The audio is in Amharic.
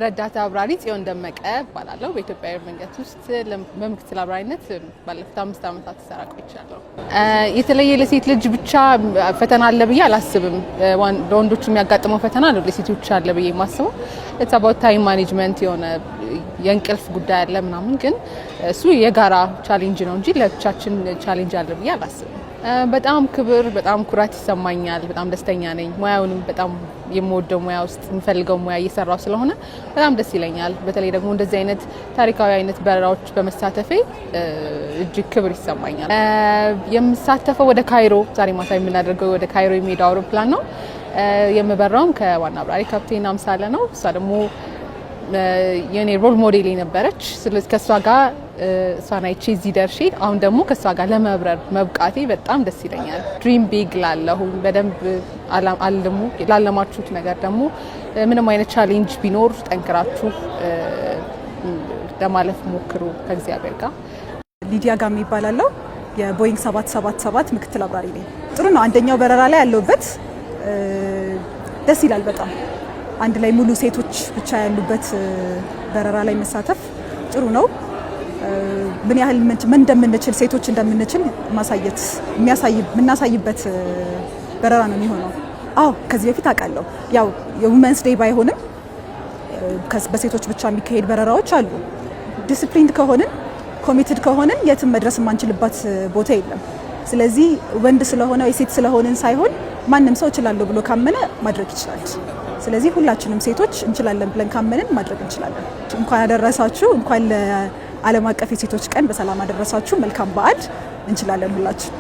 ረዳት አብራሪ ጽዮን ደመቀ እባላለሁ። በኢትዮጵያ አየር መንገድ ውስጥ በምክትል አብራሪነት ባለፉት 5 ዓመታት ስሰራ ቆይቻለሁ። የተለየ ለሴት ልጅ ብቻ ፈተና አለ ብዬ አላስብም። ለወንዶች የሚያጋጥመው ፈተና ነው ለሴቶች አለ ብዬ የማስበው። It's about time management፣ የሆነ የእንቅልፍ ጉዳይ አለ ምናምን፣ ግን እሱ የጋራ challenge ነው እንጂ ለብቻችን challenge አለ ብዬ አላስብም። በጣም ክብር፣ በጣም ኩራት ይሰማኛል። በጣም ደስተኛ ነኝ። ሙያውንም በጣም የምወደው ሙያ ውስጥ የምፈልገው ሙያ እየሰራው ስለሆነ በጣም ደስ ይለኛል። በተለይ ደግሞ እንደዚህ አይነት ታሪካዊ አይነት በረራዎች በመሳተፌ እጅግ ክብር ይሰማኛል። የምሳተፈው ወደ ካይሮ፣ ዛሬ ማታ የምናደርገው ወደ ካይሮ የሚሄደው አውሮፕላን ነው። የምበራውም ከዋና አብራሪ ካፕቴን አምሳለ ነው። እሷ ደግሞ የኔ role model የነበረች፣ ስለዚህ ከእሷ ጋር እሷን አይቼ እዚህ ደርሼ አሁን ደግሞ ከእሷ ጋር ለመብረር መብቃቴ በጣም ደስ ይለኛል። Dream big ላለሁ፣ በደንብ አልሙ። ላለማችሁት ነገር ደግሞ ምንም አይነት challenge ቢኖር ጠንክራችሁ ለማለፍ ሞክሩ ከእግዚአብሔር ጋር። ሊዲያ ጋሜ እባላለሁ። የቦይንግ 777 ምክትል አብራሪ ነኝ። ጥሩ ነው። አንደኛው በረራ ላይ ያለሁበት ደስ ይላል በጣም። አንድ ላይ ሙሉ ሴቶች ብቻ ያሉበት በረራ ላይ መሳተፍ ጥሩ ነው። ምን ያህል ምን እንደምንችል፣ ሴቶች እንደምንችል ማሳየት የምናሳይበት በረራ ነው የሚሆነው። አዎ፣ ከዚህ በፊት አውቃለሁ። ያው የ Women's Day ባይሆንም በሴቶች ብቻ የሚካሄድ በረራዎች አሉ። Disciplined ከሆንን፣ committed ከሆንን የትም መድረስ የማንችልበት ቦታ የለም። ስለዚህ ወንድ ስለሆነ ወይ ሴት ስለሆንን ሳይሆን ማንም ሰው እችላለሁ ብሎ ካመነ ማድረግ ይችላል። ስለዚህ ሁላችንም ሴቶች እንችላለን ብለን ካመንን ማድረግ እንችላለን። እንኳን አደረሳችሁ፣ እንኳን ለዓለም አቀፍ የሴቶች ቀን በሰላም አደረሳችሁ። መልካም በዓል። እንችላለን ሁላችን።